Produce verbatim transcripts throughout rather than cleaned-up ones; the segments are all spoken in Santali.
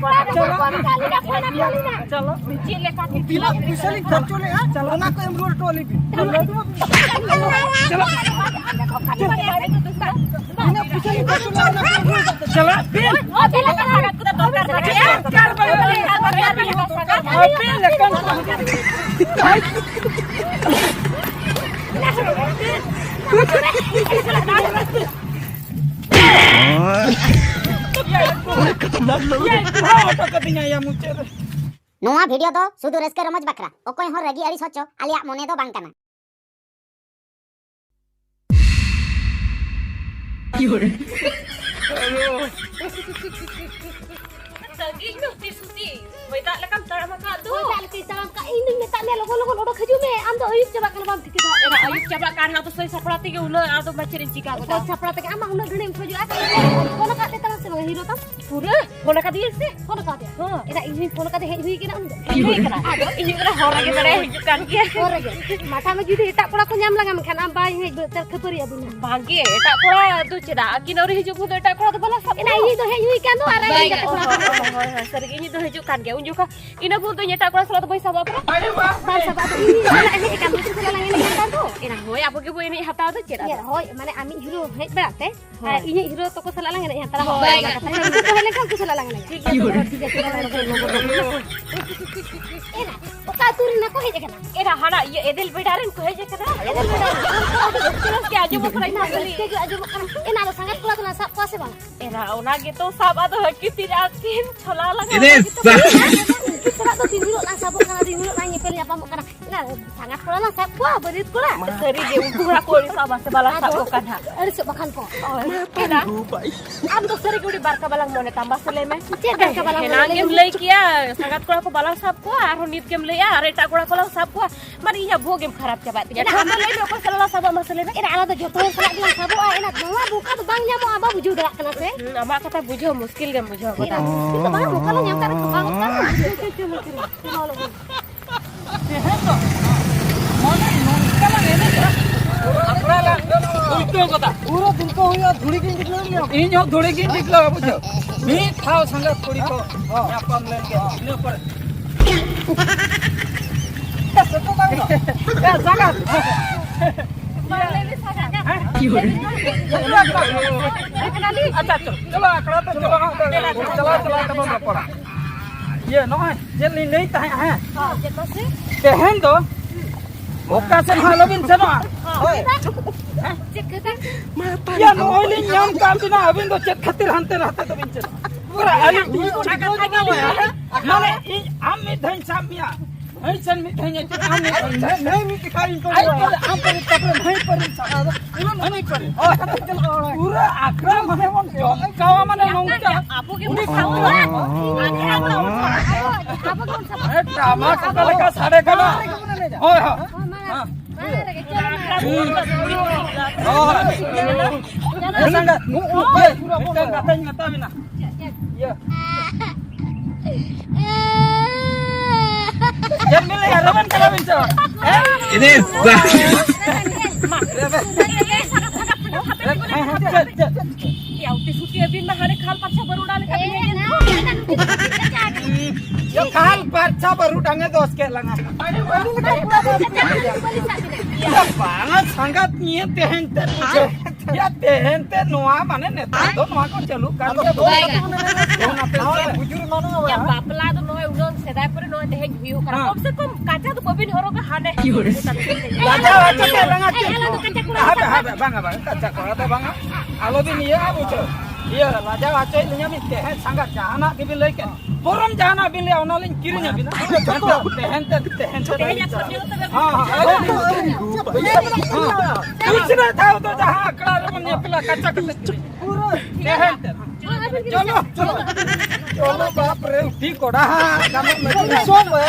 ᱪᱟᱞᱟᱜ ᱵᱤᱱ᱾ ᱪᱟᱞᱟᱜ ᱵᱤᱱ᱾ ᱪᱮᱫ ᱞᱮᱠᱟ ᱛᱤᱱᱟᱹᱜ ᱯᱩᱭᱥᱟᱹ ᱞᱤᱧ ᱠᱷᱚᱨᱪᱚ ᱞᱮᱫᱼᱟ, ᱚᱱᱟ ᱠᱚ ᱮᱢ ᱨᱩᱣᱟᱹᱲ ᱦᱚᱴᱚ ᱟᱹᱞᱤᱧ ᱵᱤᱱ᱾ ᱪᱟᱞᱟᱜ ᱵᱤᱱ᱾ ᱛᱤᱱᱟᱹᱜ ᱯᱩᱭᱥᱟᱹ ᱞᱤᱧ ᱠᱷᱚᱨᱪᱚ ᱞᱮᱫᱼᱟ, ᱚᱱᱟ ᱠᱚ ᱮᱢ ᱨᱩᱣᱟᱹᱲ ᱠᱟᱛᱮ᱾ ᱪᱟᱞᱟᱜ ᱵᱤᱱ᱾ ᱟᱯᱮ ᱞᱮᱠᱟᱱ ᱠᱚ᱾ ᱱᱚᱣᱟ ᱵᱷᱤᱰᱤᱭᱳ ᱫᱚ ᱥᱩᱫᱷᱩ ᱨᱟᱹᱥᱠᱟᱹ ᱨᱚᱢᱚᱡᱽ ᱵᱟᱠᱷᱨᱟ, ᱚᱠᱚᱭ ᱦᱚᱸ ᱨᱟᱹᱜᱤ ᱟᱹᱲᱤᱥ ᱦᱚᱪᱚ ᱟᱞᱮᱭᱟᱜ ᱢᱚᱱᱮ ᱫᱚ ᱵᱟᱝ ᱠᱟᱱᱟ᱾ ᱥᱟᱺᱜᱤᱧ ᱧᱚᱜ ᱛᱮ ᱥᱩᱛᱤ, ᱦᱚᱭ ᱫᱟᱜ ᱞᱮᱠᱟᱢ ᱛᱟᱲᱟᱢ ᱟᱠᱟᱫ ᱫᱚ᱾ ᱦᱚᱭ ᱫᱟᱜ ᱞᱮᱠᱟᱧ ᱛᱟᱲᱟᱢ ᱠᱟᱜ, ᱤᱧ ᱫᱩᱧ ᱢᱮᱛᱟᱜ ᱢᱮᱭᱟ ᱞᱚᱜᱚᱱ ᱞᱚᱜᱚᱱ ᱚᱰᱚᱠ ᱦᱤᱡᱩᱜ ᱢᱮ, ᱟᱢ ᱫᱚ ᱟᱹᱭᱩᱵ ᱪᱟᱵᱟᱜ ᱠᱟᱱᱟ, ᱵᱟᱢ ᱴᱷᱤᱠᱟᱹ ᱫᱟᱲᱮᱭᱟᱜ ᱠᱟᱱᱟ᱾ ᱮᱨᱟ, ᱟᱹᱭᱩᱵ ᱪᱟᱵᱟᱜ ᱠᱟᱱ ᱨᱮᱦᱚᱸ ᱛᱚ ᱥᱟᱹᱭ ᱥᱟᱯᱲᱟᱣ ᱛᱮᱜᱮ ᱩᱱᱟᱹᱜ ᱟᱫᱚ ᱢᱟᱪᱮᱫ ᱤᱧ ᱪᱤᱠᱟ ᱜᱚᱫᱟ? ᱥᱟᱹᱭ ᱥᱟᱯᱲᱟᱣ ᱛᱮᱜᱮ ᱟᱢᱟᱜ ᱩᱱᱟᱹᱜ ᱜᱷᱟᱹᱲᱤᱡ ᱮᱢ ᱠᱷᱚᱡᱚᱜᱼᱟ, ᱯᱷᱳᱱ ᱟᱠᱟᱫ ᱛᱮ ᱛᱟᱢᱟ ᱥᱮ ᱵᱟᱝ ᱦᱤᱨᱳ ᱛᱟᱢ? ᱯᱩᱨᱟᱹ ᱯᱷᱳᱱ ᱟᱠᱟᱫᱮᱭᱟ ᱥᱮ? ᱯᱷᱳᱱ ᱟᱠᱟᱫᱮᱭᱟ᱾ ᱦᱮᱸ᱾ ᱮᱨᱟ, ᱤᱧ ᱦᱚᱧ ᱯᱷᱳᱱ ᱟᱠᱟᱫᱮ, ᱦᱮᱡ ᱦᱩᱭ ᱠᱟᱱᱟ ᱩᱱᱤ ᱫᱚ? ᱦᱮᱡ ᱠᱟᱱᱟ᱾ ᱟᱫᱚ ᱤᱧ ᱚᱱᱟ ᱦᱚᱨ ᱨᱮᱜᱮ ᱵᱟᱲᱟᱭ ᱦᱤᱡᱩᱜ ᱠᱟᱱ ᱜᱮᱭᱟ᱾ ᱦᱚᱨ ᱨᱮᱜᱮ᱾ ᱢᱟᱴᱷᱟ ᱢᱟ ᱡᱩᱫᱤ ᱮᱴᱟᱜ ᱠᱚᱲᱟ ᱠᱚ ᱧᱟᱢ ᱞᱟᱝᱟ ᱢᱮᱱᱠᱷᱟᱱ ᱟᱢ ᱵᱟᱭ ᱦᱮᱡ ᱵᱟᱹᱫ ᱛᱮ ᱠᱷᱟᱹᱯᱟᱹᱨᱤ ᱟᱹᱵᱤᱱᱟ᱾ ᱵᱟᱝᱜᱮ, ᱮᱴᱟᱜ ᱠᱚᱲᱟ ᱫᱚ ᱪᱮᱫᱟᱜ? ᱟᱹᱠᱤᱱ ᱟᱹᱣᱨᱤ ᱦᱤᱡᱩᱜ ᱵᱷᱳᱨ ᱫᱚ ᱮᱴᱟᱜ ᱠᱚᱲᱟ ᱫᱚ ᱵᱟᱞᱟ ᱥᱟᱵ ᱮᱱᱟ ᱠᱚᱣᱟ᱾ ᱤᱧᱤᱡ ᱫᱚ ᱦᱮᱡ ᱦᱩᱭ ᱠᱟᱱ ᱫᱚ, ᱟᱨ ᱟᱡ ᱨᱮᱱ ᱜᱟᱛᱮ ᱠᱚᱲᱟ ᱠᱚ᱾ ᱦᱳᱭ, ᱦᱳᱭ, ᱦᱳᱭ, ᱥᱟᱹᱨᱤᱜᱮ, ᱤᱧᱤᱡ ᱫᱚ ᱦᱤᱡᱩᱜ ᱠᱟᱱ ᱜᱮᱭᱟ᱾ ᱩᱱ ᱡᱚᱠᱷᱚᱱ ᱤᱱᱟᱹ ᱵᱷᱳᱨ ᱫᱚ ᱮᱴᱟᱜ ᱠᱚᱲᱟ ᱥᱟᱞᱟᱜ ᱫᱚ ᱵᱟᱹᱧ ᱥᱟᱵ ᱠᱟᱱᱟ᱾ ᱵᱟᱝ ᱥᱟᱵ, ᱟᱫᱚ ᱤᱧ ᱥᱟᱞᱟᱜ ᱮ ᱦᱮᱡ ᱟᱠᱟᱱ ᱫᱚ, ᱩᱱᱠᱩ ᱥᱟᱞᱟᱜ ᱞᱟᱝ ᱮᱱᱮᱡ ᱠᱟᱱ ᱫᱚ᱾ ᱮᱱᱟ, ᱦᱳᱭ, ᱟᱵᱚ ᱜᱮᱵᱚ ᱮᱱᱮᱡ ᱦᱟᱛᱟᱣ ᱫᱚ, ᱪᱮᱫ ᱟᱫᱚ? ᱦᱳᱭ, ᱢᱟᱱᱮ ᱟᱢᱤᱡ ᱦᱤᱨᱳ ᱦᱮᱡ ᱵᱟᱲᱟᱜ ᱛᱮ, ᱦᱳᱭ᱾ ᱟᱨ ᱤᱧᱤᱡ ᱦᱤᱨᱳ ᱛᱟᱠᱚ ᱥᱟᱞᱟᱜ ᱞᱟᱝ ᱮᱱᱮᱡ ᱦᱟᱛᱟᱲᱟ᱾ ᱦᱳᱭ, ᱦᱳᱭ, ᱵᱟᱭ ᱜᱟᱛᱮ᱾ ᱩᱱᱠᱩ ᱠᱚ ᱦᱮᱡ ᱞᱮᱱᱠᱷᱟᱱ ᱩᱱᱠᱩ ᱥᱟᱞᱟᱜ ᱞᱟᱝ ᱮᱱᱮᱡᱟ᱾ ᱴᱷᱤᱠ ᱜᱮᱭᱟ, ᱴᱷᱤᱠ ᱜᱮᱭᱟ, ᱴᱷᱤᱠ ᱜᱮᱭᱟ᱾ ᱮᱱᱟ, ᱚᱠᱟ ᱟᱹᱛᱩ ᱨᱮᱱ ᱠᱚ ᱦᱮᱡ ᱟᱠᱟᱱᱟ? ᱮᱱᱟ, ᱦᱟᱱᱟ ᱤᱭᱟᱹ ᱮᱫᱮᱞ ᱵᱮᱰᱟ ᱨᱮᱱ ᱠᱚ ᱦᱮᱡ ᱟᱠᱟᱱᱟ᱾ ᱮᱫᱮᱞ ᱵᱮᱰᱟ ᱨᱮᱱ? ᱟᱹᱰᱤ ᱨᱟᱹᱥᱠᱟᱹ ᱜᱮ ᱟᱸᱡᱚᱢᱚᱜ ᱠᱟᱱᱟ, ᱤᱧ ᱢᱟ ᱠᱷᱟᱹᱞᱤ᱾ ᱨᱟᱹᱥᱠᱟᱹ ᱜᱮ ᱟᱸᱡᱚᱢᱚᱜ ᱠᱟᱱᱟ᱾ ᱮᱱᱟ, ᱟᱫᱚ ᱥᱟᱸᱜᱟᱛ ᱠᱚᱲᱟ ᱫᱚ ᱞᱟᱝ ᱥᱟᱵ ᱠᱚᱣᱟ ᱥᱮ ᱵᱟᱝ? ᱮᱱᱟ, ᱚᱱᱟ ᱜᱮᱛᱚ ᱥᱟᱵ, ᱟᱫᱚ ᱦᱟᱹᱠᱤ ᱛᱤᱨ ᱟᱹᱠᱤᱱ ᱪᱷᱚᱞᱟ ᱞᱟᱜᱟᱣ ᱮᱫᱮ ᱞᱟᱹᱜᱤᱫ ᱛᱮ᱾ ᱥᱟ- ᱩᱱᱠᱩ ᱥᱟᱞᱟᱜ ᱫᱚ ᱫᱤᱱ ᱦᱤᱞᱳᱜ ᱞᱟᱝ ᱥᱟᱵᱚᱜ ᱠᱟᱱᱟ, ᱫᱤᱱ ᱦᱤᱞᱳᱜ ᱞᱟᱝ ᱧᱮᱯᱮᱞ ᱧᱟᱯᱟᱢᱚᱜ ᱠᱟᱱᱟ᱾ ᱮᱱᱟ, ᱥᱟᱸᱜᱟᱛ ᱠᱚᱲᱟ ᱞᱟᱝ ᱥᱟᱵ ᱠᱚᱣᱟ, ᱵᱟᱹᱨᱭᱟᱹᱛ ᱠᱚᱲᱟ᱾ ᱥᱟᱹᱨᱤ ᱜᱮ, ᱩᱱᱠᱩ ᱦᱚᱲ ᱠᱚ ᱟᱹᱲᱤᱥᱚᱜᱼᱟ, ᱵᱟᱥᱮ ᱵᱟᱞᱟ ᱥᱟᱵ ᱠᱚ ᱠᱟᱱ ᱦᱟᱸᱜ᱾ ᱟᱹᱲᱤᱥᱚᱜ ᱵᱟᱠᱷᱟᱱ ᱠᱚ᱾ ᱦᱳᱭ᱾ ᱮᱱᱟ, ᱟᱢ ᱫᱚ ᱥᱟᱹᱨᱤ ᱜᱮ ᱟᱹᱰᱤ ᱵᱟᱨᱠᱟ ᱵᱟᱞᱟᱝ ᱢᱚᱱᱮ ᱛᱟᱢ, ᱵᱟᱥᱮ ᱞᱟᱹᱭ ᱢᱮ? ᱪᱮᱫ ᱵᱟᱨᱠᱟ ᱵᱟᱞᱟᱝ ᱢᱚᱱᱮ? ᱦᱮᱱᱟᱝ ᱮᱢ ᱞᱟᱹᱭ ᱠᱮᱭᱟ, ᱥᱟᱸᱜᱟᱛ ᱠᱚᱲᱟ ᱠᱚ ᱵᱟᱞᱟᱝ ᱥᱟᱵ ᱠᱚᱣᱟ, ᱟᱨᱦᱚᱸ ᱱᱤᱛ ᱜᱮᱢ ᱞᱟᱹᱭᱟ, ᱟᱨ ᱮᱴᱟᱜ ᱠᱚᱲᱟ ᱠᱚᱞᱟᱝ ᱥᱟᱵ ᱠᱚᱣᱟ᱾ ᱢᱟᱱᱮ, ᱤᱧᱟᱹᱜ ᱵᱚᱦᱚᱜ ᱜᱮᱢ ᱠᱷᱟᱨᱟᱯ ᱪᱟᱵᱟᱭᱮᱫ ᱛᱤᱧᱟ᱾ ᱮᱱᱟ, ᱟᱢ ᱫᱚ ᱞᱟᱹᱭ ᱢᱮ, ᱚᱠᱚᱭ ᱥᱟᱞᱟᱜ ᱞᱟᱝ ᱥᱟᱵᱚᱜᱼᱟ? ᱮᱱᱟ, ᱟᱞᱮ ᱫᱚ ᱡᱚᱛᱚ ᱦᱚᱲ ᱥᱟᱞᱟᱜ ᱜᱮᱞᱟᱝ ᱥᱟᱵᱚᱜᱼᱟ᱾ ᱮᱱᱟ, ᱱᱚᱣᱟ ᱢᱚᱠᱟ ᱫᱚ ᱵᱟᱝ ᱧᱟᱢᱚᱜᱼᱟ, ᱵᱟᱢ ᱵᱩᱡᱷᱟᱹᱣ ᱫᱟᱲᱮᱭᱟᱜ ᱠᱟᱱᱟ ᱥᱮ? ᱦᱩᱸ, ᱟᱢᱟᱜ ᱠᱟᱛᱷᱟ ᱵᱩᱡᱷᱟᱹᱣ ᱢᱩᱥᱠᱤᱞ ᱜᱮᱢ ᱵᱩᱡᱷᱟᱹᱣ ᱮᱱᱟ, ᱜᱚᱫᱟ᱾ ᱢᱩᱥᱠᱤᱞ ᱫᱚ ᱵᱟᱝ, ᱢᱚᱠᱟ ᱞᱮ ᱧᱟᱢ ᱠᱟᱜ ᱨᱮ ᱴᱷᱚᱠᱟᱣ ᱜᱚᱫ ᱠᱟᱜ ᱞᱮ᱾ ᱪᱚᱞᱚ, ᱪᱚᱞᱚ, ᱪᱚᱞᱚ, ᱪᱚᱞᱚ᱾ ᱛᱮᱦᱮᱧ ᱫᱚ ᱢᱟᱱᱮ ᱱᱚᱝᱠᱟ ᱞᱟᱝ ᱮᱱᱮᱡᱟ, ᱟᱠᱷᱲᱟ ᱩᱞᱴᱟᱹᱣ ᱠᱟᱫᱟ᱾ ᱯᱩᱨᱟᱹ ᱫᱩᱞᱠᱟᱹ ᱦᱩᱭᱩᱜᱼᱟ, ᱫᱷᱩᱲᱤ ᱜᱤᱧ ᱴᱷᱤᱠᱞᱟᱹᱣ ᱢᱮᱭᱟ᱾ ᱤᱧ ᱦᱚᱸ ᱫᱷᱩᱲᱤ ᱜᱤᱧ ᱴᱷᱤᱠᱞᱟᱹᱣᱟ, ᱵᱩᱡᱷᱟᱹᱣ᱾ ᱢᱤᱫ ᱫᱷᱟᱣ ᱥᱟᱸᱜᱟᱛ ᱠᱩᱲᱤ ᱠᱚ ᱧᱟᱯᱟᱢ ᱞᱮᱱ ᱜᱮ, ᱤᱱᱟᱹ ᱯᱚᱨᱮ᱾ ᱮ, ᱥᱟᱸᱜᱟᱛ᱾ ᱦᱮᱸ? ᱟᱪᱪᱷᱟ, ᱟᱪᱪᱷᱟ, ᱪᱚᱞᱚ, ᱟᱠᱷᱲᱟ ᱛᱮ ᱪᱚᱞᱚ, ᱦᱟᱸᱜ ᱪᱟᱞᱟᱣ, ᱪᱟᱞᱟᱣ ᱛᱮᱵᱚᱱ ᱨᱚᱯᱚᱲᱟ᱾ ᱤᱭᱟᱹ, ᱱᱚᱜᱼᱚᱭ ᱪᱮᱫ ᱞᱤᱧ ᱞᱟᱹᱭ ᱛᱟᱦᱮᱸᱫ, ᱦᱮᱸ? ᱦᱚᱸ, ᱪᱮᱫ ᱢᱟᱥᱮ? ᱛᱮᱦᱮᱧ ᱫᱚ ᱚᱠᱟ ᱥᱮᱫ ᱦᱚᱸ ᱟᱞᱚᱵᱤᱱ ᱥᱮᱱᱚᱜᱼᱟ᱾ ᱦᱳᱭ᱾ ᱦᱮᱸ? ᱪᱮᱫ ᱠᱷᱟᱹᱛᱤᱨ? ᱭᱟ, ᱱᱚᱜᱼᱚᱭ ᱞᱤᱧ ᱧᱟᱢ ᱠᱟᱜ ᱵᱤᱱᱟ, ᱟᱹᱵᱤᱱ ᱫᱚ ᱪᱮᱫ ᱠᱷᱟᱹᱛᱤᱨ ᱦᱟᱱᱛᱮ ᱱᱟᱛᱮ ᱫᱚᱵᱤᱱ ᱪᱟᱞᱟᱜᱼᱟ? ᱯᱩᱨᱟᱹ ᱟᱹᱞᱤᱧ ᱴᱷᱤᱠ ᱚᱱᱟ ᱠᱟᱛᱷᱟ ᱜᱮ ᱞᱟᱹᱭᱟ᱾ ᱢᱟᱱᱮ, ᱤᱧ ᱟᱢ ᱢᱤᱫ ᱫᱷᱟᱣᱤᱧ ᱥᱟᱵ ᱢᱮᱭᱟ, ᱦᱟᱹᱱ ᱥᱮᱱ ᱢᱤᱫ ᱫᱷᱟᱣᱤᱧ ᱟᱹᱪᱩᱨᱟ, ᱟᱢ ᱢᱤᱫ ᱫᱷᱟᱣᱤᱧ ᱦᱟᱹᱱ ᱢᱤᱫ ᱡᱚᱠᱷᱟᱡ ᱤᱧ ᱟᱡ ᱯᱟᱨᱮ, ᱟᱢ ᱯᱟᱨᱮ, ᱛᱟᱨᱯᱚᱨᱮ ᱦᱟᱹᱱ ᱯᱟᱨᱮᱧ ᱥᱟᱵ᱾ ᱦᱟᱹᱱ ᱯᱟᱨᱮ᱾ ᱯᱩᱨᱟᱹ ᱟᱠᱷᱲᱟ ᱢᱟᱱᱮ ᱵᱚᱱ ᱡᱚᱢᱠᱟᱣᱟ, ᱢᱟᱱᱮ ᱱᱚᱝᱠᱟ᱾ ᱟᱵᱚ ᱜᱮ ᱩᱱᱤ ᱵᱚᱱ ᱥᱟᱵ ᱠᱚᱣᱟ᱾ ᱟᱵᱚ ᱜᱮ ᱵᱚᱱ ᱥᱟᱵ ᱠᱚᱣᱟ᱾ ᱟᱵᱚ ᱜᱮ ᱵᱚᱱ ᱥᱟᱵ ᱠᱚᱣᱟ᱾ ᱦᱮᱸ, ᱴᱟᱢᱟᱠ ᱚᱠᱟ ᱞᱮᱠᱟ ᱥᱟᱰᱮ ᱠᱟᱱᱟ᱾ ᱦᱳᱭ, ᱦᱳᱭ᱾ ᱦᱳᱭ, ᱢᱟ᱾ ᱦᱮᱸ᱾ ᱦᱳᱭ᱾ ᱢᱤᱫᱴᱟᱝ ᱠᱟᱛᱷᱟᱧ ᱢᱮᱛᱟ ᱵᱤᱱᱟ᱾ ᱤᱭᱟᱹ᱾ ᱪᱮᱫ ᱵᱤᱱ ᱞᱟᱹᱭᱟ? ᱨᱮᱵᱮᱱ ᱠᱟᱱᱟ ᱵᱤᱱ ᱥᱮ ᱵᱟᱝ? ᱦᱮᱸ? ᱤᱫᱤ ᱵᱟᱝ᱾ ᱨᱮᱵᱮᱱ᱾ ᱦᱮᱸ, ᱦᱮᱸ, ᱪᱮᱫ, ᱪᱮᱫ, ᱪᱮᱫ? ᱭᱟ, ᱩᱛᱤ ᱥᱩᱛᱤ ᱟᱹᱵᱤᱱ ᱢᱟ ᱦᱟᱱᱮ ᱠᱷᱟᱞ ᱯᱟᱨᱪᱷᱟ ᱵᱟᱹᱨᱩᱰᱟᱝ ᱞᱮᱠᱟ ᱵᱤᱱ ᱧᱮᱞ ᱠᱮᱫ ᱫᱚ᱾ ᱠᱷᱟᱞ ᱯᱟᱨᱪᱷᱟ ᱵᱟᱹᱨᱩᱰᱟᱝ ᱮ ᱫᱚᱥ ᱠᱮᱫ ᱞᱟᱝᱟ᱾ ᱵᱟᱝᱟ, ᱥᱟᱸᱜᱟᱛ ᱱᱤᱭᱟᱹ ᱛᱮᱦᱮᱧ ᱛᱮ ᱵᱩᱡᱷᱟᱹᱣ᱾ ᱭᱟ, ᱛᱮᱦᱮᱧ ᱛᱮ ᱱᱚᱣᱟ ᱢᱟᱱᱮ ᱱᱮᱛᱟᱨ ᱫᱚ ᱱᱚᱣᱟ ᱠᱚ ᱪᱟᱹᱞᱩᱜ ᱠᱟᱱ ᱜᱮᱭᱟ᱾ ᱵᱟᱝᱟ᱾ ᱚᱱᱟ ᱛᱮ ᱥᱮ᱾ ᱵᱩᱡᱩᱨ ᱢᱟᱱᱟ ᱭᱟ, ᱵᱟᱝ᱾ ᱵᱟᱯᱞᱟ ᱫᱚ ᱱᱚᱜᱼᱚᱭ ᱩᱱᱟᱹᱜ ᱥᱮᱫᱟᱭ ᱯᱚᱨᱮ ᱱᱚᱜᱼᱚᱭ ᱛᱮᱦᱮᱧ ᱦᱩᱭᱩᱜ ᱠᱟᱱᱟ᱾ ᱦᱮᱸ᱾ ᱠᱚᱢ ᱥᱮ ᱠᱚᱢ ᱠᱟᱪᱟ ᱫᱚ ᱵᱟᱹᱵᱤᱱ ᱦᱚᱨᱚᱜᱟ, ᱦᱟᱱᱮ ᱞᱟᱡᱟᱣ ᱦᱚᱪᱚ ᱠᱮᱫ ᱞᱟᱝᱟ ᱪᱮᱫ? ᱟᱞᱮ ᱫᱚ ᱠᱟᱪᱟ ᱠᱚᱲᱟ ᱦᱟᱯᱮ, ᱦᱟᱯᱮ, ᱵᱟᱝᱟ, ᱵᱟᱝᱟ, ᱠᱟᱪᱟ ᱠᱚᱲᱟ ᱫᱚ ᱵᱟᱝᱟ᱾ ᱟᱞᱚᱵᱤᱱ ᱤᱭᱟᱹᱜᱼᱟ, ᱵᱩᱡᱷᱟᱹᱣ᱾ ᱤᱭᱟᱹ, ᱞᱟᱡᱟᱣ ᱦᱚᱪᱚᱭᱮᱫ ᱞᱤᱧᱟ ᱵᱤᱱ ᱛᱮᱦᱮᱧ ᱥᱟᱸᱜᱟᱛ, ᱡᱟᱦᱟᱱᱟᱜ ᱜᱮᱵᱤᱱ ᱞᱟᱹᱭ ᱠᱮᱫ᱾ ᱵᱚᱨᱚᱢ ᱡᱟᱦᱟᱱᱟᱜ ᱵᱤᱱ ᱞᱟᱹᱭᱟ, ᱚᱱᱟᱞᱤᱧ ᱠᱤᱨᱤᱧ ᱟᱹᱵᱤᱱᱟ᱾ ᱛᱮᱦᱮᱧ ᱛᱮ, ᱛᱮᱦᱮᱧ ᱛᱮ᱾ ᱦᱮᱸ, ᱦᱮᱸ, ᱟᱞᱚᱵᱤᱱ, ᱦᱮᱸ᱾ ᱠᱩᱥᱤ ᱨᱮ ᱛᱷᱟᱣ ᱫᱚ ᱡᱟᱦᱟᱸ ᱟᱠᱷᱲᱟ ᱨᱮᱵᱚᱱ ᱧᱮᱯᱮᱞᱟ, ᱠᱟᱪᱟ ᱠᱟᱪᱟ ᱠᱤᱨᱤᱧ᱾ ᱛᱮᱦᱮᱧ ᱛᱮ᱾ ᱪᱚᱞᱚ, ᱪᱚᱞᱚ, ᱪᱚᱞᱚ, ᱵᱟᱯ ᱨᱮ, ᱩᱴᱷᱤ ᱠᱚᱲᱟ, ᱦᱟᱸᱜ, ᱜᱟᱱᱚᱜ ᱞᱟᱹᱜᱤᱫ᱾ ᱥᱚᱢᱚᱭ᱾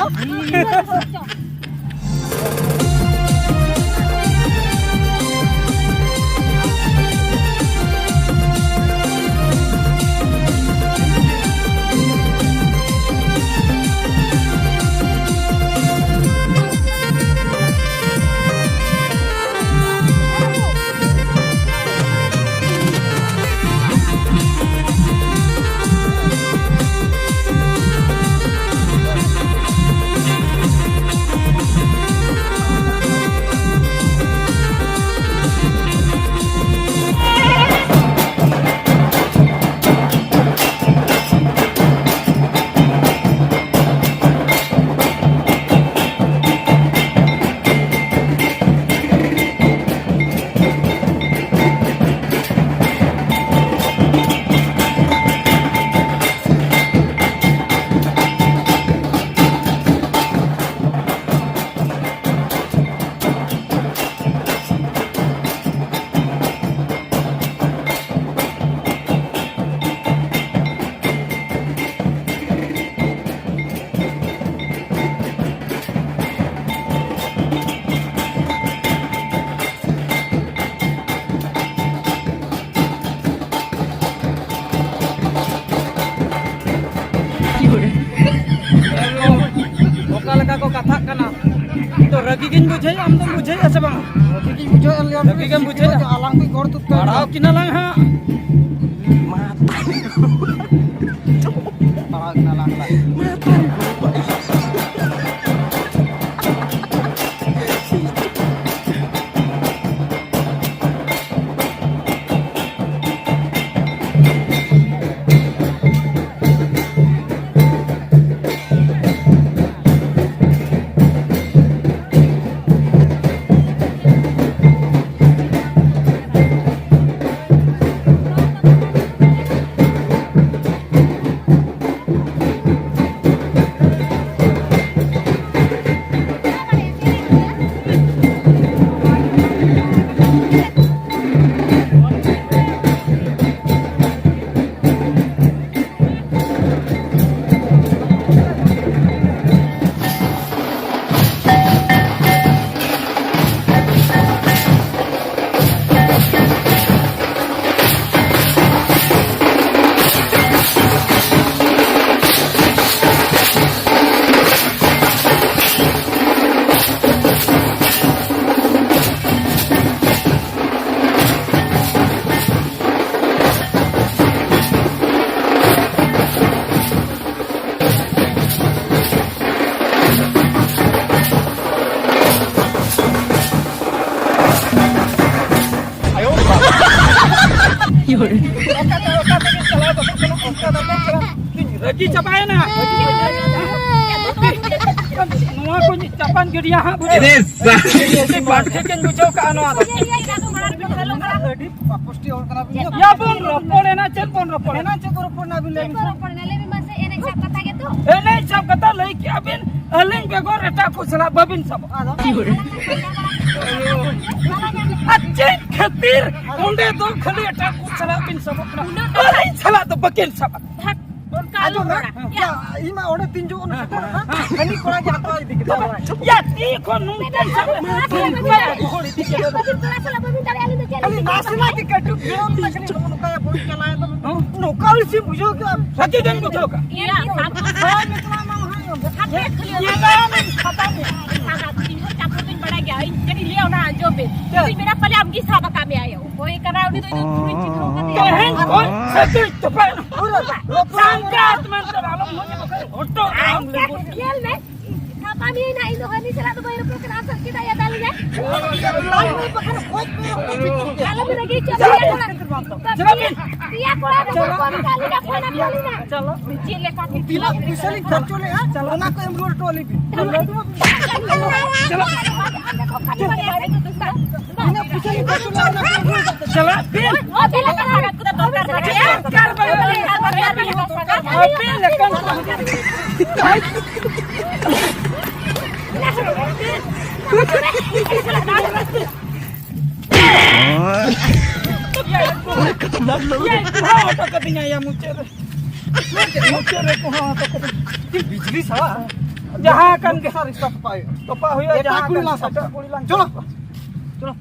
ᱛᱚ ᱨᱟᱹᱜᱤ ᱜᱤᱧ ᱵᱩᱡᱷᱟᱹᱣᱮᱫᱼᱟ, ᱟᱢ ᱫᱚᱢ ᱵᱩᱡᱷᱟᱹᱣᱮᱫᱼᱟ ᱥᱮ ᱵᱟᱝ? ᱨᱟᱹᱜᱤ ᱜᱮᱢ ᱵᱩᱡᱷᱟᱹᱣᱮᱫᱼᱟ? ᱟᱞᱟᱝ ᱠᱚ ᱜᱚᱲ ᱛᱩᱫ ᱠᱟᱜ ᱯᱟᱲᱦᱟᱣ ᱠᱤᱱᱟ ᱞᱟᱝ ᱦᱟᱸᱜ᱾ ᱯᱟᱲᱦᱟᱣ ᱠᱤᱱᱟ ᱞᱟᱝ ᱦᱟᱸᱜ᱾ ᱨᱟᱹᱜᱤ ᱪᱟᱵᱟᱭᱮᱱᱟ᱾ ᱱᱚᱣᱟ ᱠᱚ ᱪᱟᱯᱟᱱ ᱜᱤᱰᱤᱭᱟ ᱦᱟᱸᱜ, ᱵᱩᱡᱷᱟᱹᱣ? ᱟᱹᱰᱤ ᱵᱟᱝ ᱴᱷᱤᱠ ᱤᱧ ᱵᱩᱡᱷᱟᱹᱣ ᱠᱟᱜᱼᱟ ᱱᱚᱣᱟ ᱫᱚ᱾ ᱟᱹᱰᱤ ᱯᱟᱯᱚᱥᱴᱤ ᱦᱚᱲ ᱠᱟᱱᱟ ᱵᱤᱱ᱾ ᱭᱟ ᱵᱚᱱ ᱨᱚᱯᱚᱲ ᱮᱱᱟ, ᱪᱮᱫ ᱵᱚᱱ ᱨᱚᱯᱚᱲ ᱮᱱᱟ? ᱪᱮᱫ ᱵᱚᱱ ᱨᱚᱯᱚᱲ ᱮᱱᱟ ᱵᱤᱱ ᱞᱟᱹᱭ ᱵᱤᱱ ᱥᱮ? ᱨᱚᱯᱚᱲ ᱮᱱᱟ, ᱞᱟᱹᱭ ᱵᱤᱱ ᱢᱟᱥᱮ, ᱮᱱᱮᱡ ᱥᱟᱵ ᱠᱟᱛᱷᱟ ᱜᱮᱛᱚ᱾ ᱮᱱᱮᱡ ᱥᱟᱵ ᱠᱟᱛᱷᱟ ᱞᱟᱹᱭ ᱠᱮᱜᱼᱟ ᱵᱤᱱ, ᱟᱹᱞᱤᱧ ᱵᱮᱜᱚᱨ ᱮᱴᱟᱜ ᱠᱚ ᱥᱟᱞᱟᱜ ᱵᱟᱹᱵᱤᱱ ᱥᱟᱵᱚᱜᱼᱟ᱾ ᱟᱫᱚ? ᱟᱨ ᱪᱮᱫ ᱠᱷᱟᱹᱛᱤᱨ ᱚᱸᱰᱮ ᱫᱚ ᱠᱷᱟᱹᱞᱤ ᱮᱴᱟᱜ ᱠᱚ ᱥᱟᱞᱟᱜ ᱵᱤᱱ ᱥᱟᱵᱚᱜ ᱠᱟᱱᱟ? ᱟᱹᱞᱤᱧ ᱥᱟᱞᱟᱜ ᱫᱚ ᱵᱟᱹᱠᱤᱱ ᱥᱟᱵᱚᱜ᱾ ᱟᱸᱡᱚᱢ ᱵᱟᱲᱟ᱾ ᱭᱟ, ᱤᱧ ᱢᱟ ᱚᱸᱰᱮ ᱛᱤᱱ ᱡᱚᱠᱷᱚᱱ ᱥᱮᱴᱮᱨ ᱮᱱᱟ, ᱦᱟᱹᱱᱤ ᱠᱚᱲᱟ ᱜᱮ ᱦᱟᱛᱟᱣ ᱤᱫᱤ ᱠᱮᱫᱟ᱾ ᱭᱟ, ᱛᱤ ᱠᱷᱚᱱ ᱱᱚᱝᱠᱟᱧ ᱥᱟᱵ ᱮᱫ ᱠᱚᱣᱟ, ᱜᱚᱦᱚᱲ ᱤᱫᱤ ᱠᱮᱫᱟ᱾ ᱟᱹᱞᱤᱧ ᱱᱟᱥᱮᱱᱟᱜ ᱜᱮ ᱠᱟᱹᱴᱩᱵ ᱵᱮᱲᱟᱣ ᱞᱮᱱᱟ, ᱠᱷᱟᱹᱞᱤ ᱱᱚᱜᱼᱚ ᱱᱚᱝᱠᱟ ᱵᱚᱞ ᱪᱟᱞᱟᱣ ᱮᱱ ᱛᱟᱵᱚᱱ᱾ ᱦᱚᱸ᱾ ᱱᱚᱝᱠᱟ ᱩᱱᱤ ᱥᱤᱢ ᱵᱩᱡᱷᱟᱹᱣ ᱠᱮᱫᱟ᱾ ᱨᱟᱹᱜᱤ ᱜᱮᱢ ᱵᱩᱡᱷᱟᱹᱣ ᱠᱮᱫᱟ᱾ ᱦᱳᱭ, ᱢᱮᱛᱟᱢᱟ ᱢᱟ ᱦᱟᱸᱜ᱾ ᱦᱟᱯᱮ, ᱠᱷᱟᱹᱞᱤ ᱧᱮᱞᱟᱢ ᱤᱧ ᱠᱷᱟᱛᱟ ᱢᱮᱭᱟ᱾ ᱥᱟᱦᱟ ᱤᱧ ᱦᱚᱸ ᱪᱟᱯᱚ ᱫᱚᱧ ᱵᱟᱲᱟᱭ ᱜᱮᱭᱟ, ᱤᱧ ᱠᱟᱹᱴᱤᱡ ᱞᱟᱹᱭᱟ ᱚᱱᱟ ᱟᱸᱡᱚᱢ ᱢᱮ᱾ ᱪᱮᱫ? ᱤᱧ ᱢᱮᱱᱟ ᱯᱟᱞᱮ ᱟᱢᱜᱮ ᱥᱟᱵ ᱟᱠᱟᱫ ᱢᱮᱭᱟ ᱭᱳ᱾ ᱦᱳᱭ ᱠᱟᱱᱟ, ᱩᱱᱤ ᱫᱚ ᱤᱧ ᱫᱚ ᱫᱷᱩᱲᱤᱧ ᱪᱤᱱᱦᱟᱹᱣ ᱠᱟᱫᱮᱭᱟ᱾ ᱛᱮᱦᱮᱧ ᱠᱷᱚᱱ ᱥᱮᱛᱩᱧ ᱛᱚᱯᱟᱜ ᱮᱱᱟ᱾ ᱥᱟᱝᱜᱟᱛ ᱢᱮᱱᱛᱮ ᱟᱞᱚᱢ ᱢᱚᱡᱽ ᱵᱟᱠᱷᱟᱡ ᱦᱚᱴᱚᱜ ᱟᱢ ᱟᱪᱪᱷᱟ, ᱞᱮᱵᱩ᱾ ᱧᱮᱞ ᱢᱮ, ᱥᱟᱯᱟ ᱢᱤᱭᱟᱹᱧ ᱱᱟᱜ, ᱤᱧ ᱫᱚ ᱦᱟᱹᱱᱤ ᱥᱟᱞᱟᱜ ᱫᱚ ᱵᱟᱹᱧ ᱨᱚᱯᱚᱲ ᱠᱟᱱᱟ, ᱟᱥᱚᱜ ᱠᱮᱫᱟ ᱭᱟ ᱫᱟᱞᱤᱧᱟ᱾ ᱟᱞᱚᱢ ᱨᱟᱹᱜᱤ ᱦᱚᱪᱚ ᱞᱮᱭᱟ ᱠᱚᱲᱟ᱾ ᱯᱮᱭᱟ ᱠᱚᱲᱟ ᱠᱚ ᱯᱷᱳᱱ ᱠᱟᱜ ᱞᱤᱧᱟ, ᱯᱷᱳᱱ ᱟᱠᱟᱫ ᱞᱤᱧᱟ᱾ ᱪᱮᱫ ᱞᱮᱠᱟ ᱯᱮ ᱛᱤᱱᱟᱹᱜ ᱯᱩᱭᱥᱟᱹ ᱞᱤᱧ ᱠᱷᱚᱨᱪᱚ ᱞᱮᱫᱼᱟ, ᱚᱱᱟ ᱠᱚ ᱮᱢ ᱨᱩᱣᱟᱹᱲ ᱦᱚᱴᱚ ᱟᱹᱞᱤᱧ ᱯᱮ᱾ ᱛᱤᱱᱟᱹᱜ ᱯᱩᱭᱥᱟᱹ ᱞᱤᱧ ᱠᱷᱚᱨᱪᱚ ᱞᱮᱫᱼᱟ, ᱚᱱᱟ ᱠᱚ ᱮᱢ ᱨᱩᱣᱟᱹᱲ ᱠᱟᱜ ᱯᱮ᱾ ᱪᱟᱞᱟᱜ ᱯᱮ᱾ ᱟᱯᱮ ᱞᱮᱠᱟᱱ ᱠᱚ᱾ ᱮᱭᱟ, ᱠᱚᱦᱟᱣ ᱦᱚᱴᱚ ᱠᱟᱹᱫᱤᱧᱟ ᱭᱟ ᱢᱩᱪᱟᱹᱫ ᱨᱮ᱾ ᱢᱩᱪᱟᱹᱫ ᱨᱮ ᱠᱚᱦᱟᱣ ᱦᱚᱴᱚ ᱠᱟᱹᱫᱤᱧᱟ᱾ ᱪᱮᱫ ᱵᱤᱡᱽᱞᱤ ᱥᱟᱞᱟ? ᱡᱟᱦᱟᱸ ᱠᱟᱱ ᱜᱮ᱾ ᱥᱟᱨ, ᱥᱟᱨ, ᱛᱚᱯᱟ ᱦᱩᱭᱩᱜᱼᱟ᱾ ᱛᱚᱯᱟ ᱦᱩᱭᱩᱜᱼᱟ, ᱮᱴᱟᱜ ᱡᱟᱦᱟᱸ ᱠᱩᱲᱤ ᱠᱟᱱ ᱞᱟᱝ ᱜᱮ᱾ ᱥᱟᱵ ᱠᱚᱣᱟ᱾ ᱮᱴᱟᱜ ᱠᱩᱲᱤ ᱞᱟᱝ ᱪᱚᱞᱚ᱾ ᱥᱟᱵ ᱠᱚᱣᱟ᱾ ᱪᱚᱞᱚ᱾